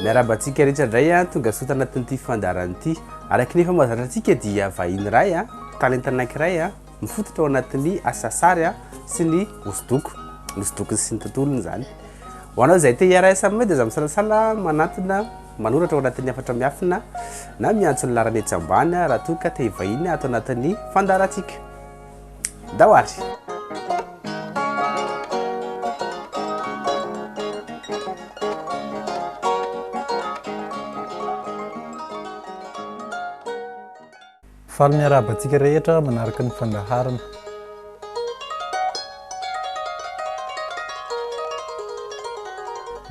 Miarahaba antsika rehetra indray a, tonga soa tanatin'ity fandaharana ity. Araka ny efa mahazatra antsika dia vahiny iray a, talenta anankiray a, mifototra ao anatin'ny asa sary a, sy ny hosodoko, ny hosodokony sy ny tontolony izany. Ho anao izay te hiara-hiasa aminay dia aza misalasala manantona, manoratra ao anatin'ny hafatra miafina na miantso ny laharana etsy ambany raha toa ka te hivahiny ato anatin'ny fandaharantsika. Ndao ary! Faly miarahaba antsika rehetra manaraka ny fandaharana.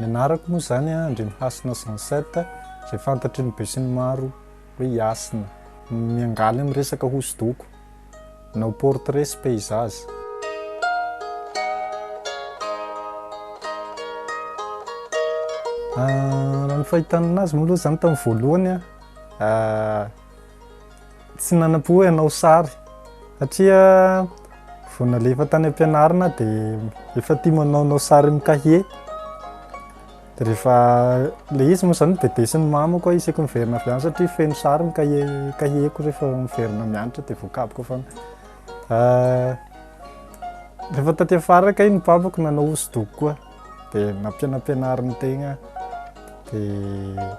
Ny anarako moa izany Andriamihasina Jean Sept izay fantatry ny besinimaro hoe i Hasina. Miangaly amin'ny resaka hosodoko. Nanao portrait sy paysage. Raha ny fahitana anazy moa aloha izany tamin'ny voalohany tsy nanam-po hoe hanao sary satria vao nalefa tany am-pianarana dia efa tia manaonao sary amin'ny kahie. Dia rehefa ilay izy moa izany bedesin'ny mamako aho isaky miverina avy any satria feno sary ny kahie kahieko rehefa miverina mianatra dia voakapoka foana. Rehefa taty afara kay ny papako nanao hosodoko koa dia nampianampianariny tegna dia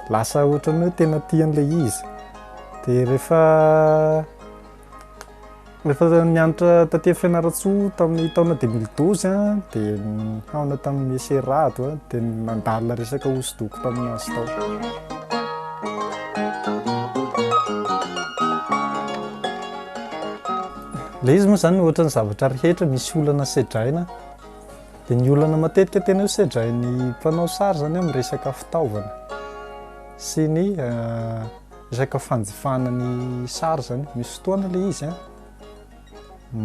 lasa ohatran'ny hoe tena tia an'ilay izy. Dia rehefa Rehefa nianatra taty Fianarantsoa tamin'ny taona 2012 dia nihaona tamin'ny Monsieur Rado dia nandalina resaka hosodoko tamin'azy tao. Ilay izy moa izany ohatran'ny zavatra rehetra misy olana sedraina dia ny olana matetika tena hoe sedrain'ny mpanao sary izany amin'ny resaka fitaovana sy ny Resaka fanjifana ny sary zany, misy fotoana le izy an,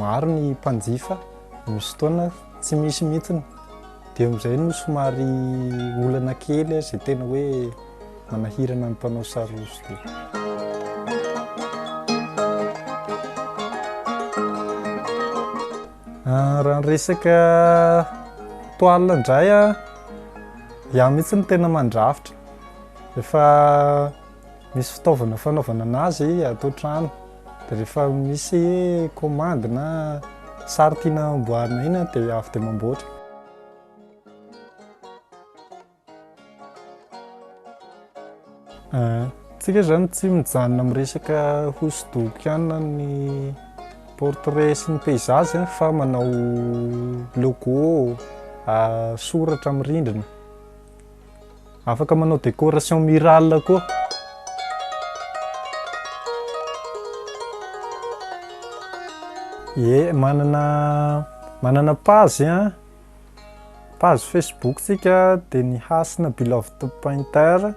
maro ny mpanjifa, misy fotoana tsy misy mihitsiny, de eo am'zay no somary olana kely zay tena hoe manahirana ny mpanao sary hosodoko. Raha ny resaka toile indray an, iaho mihitsy no tena mandrafitra, efa Misy fitaovana fanaovana anazy ato an-trano, dia rehefa misy commande na sary tiana amboarina iny dia avy dia mamboatra. Tsika zany tsy mijanona amin'ny resaka hosodoko ihany na ny portrait sy ny paysage fa manao logo, soratra amin'ny rindrina. Afaka manao décoration murale koa. Ie, manana manana page an, page Facebook tsika dia ny Hasina Beloved Painter,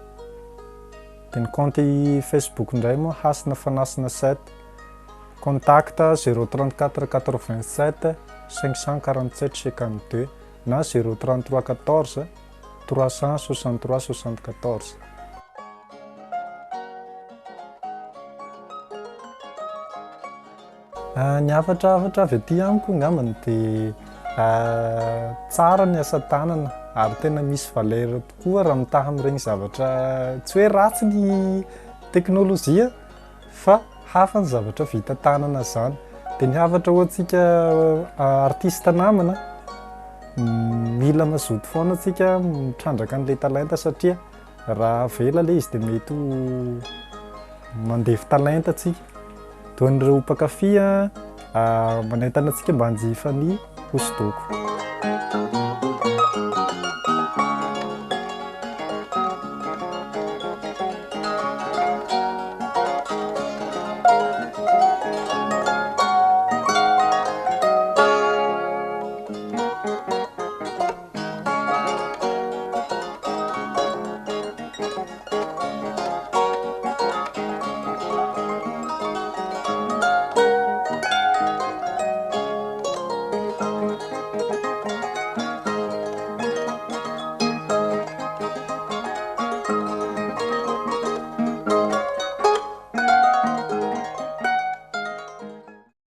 dia ny compte Facebook indray moa Hasina Fanasina 7, contact 034 87 547 52 na 033 14 363 74. Ny hafatra hafatra avy aty amiko angambany dia tsara ny asa tanana ary tena misy valeur tokoa raha mitaha amin'ireny zavatra tsy hoe ratsy ny teknolojia fa hafa ny zavatra vita tanana zany. Dia ny hafatra ho antsika artiste namana, mila mazoto foana tsika mitrandraka an'ilay talenta satria raha avela ilay izy dia mety ho mandevo talenta tsika. Toa an'ireo mpankafy manentana antsika mba hanjifa ny hosodoko.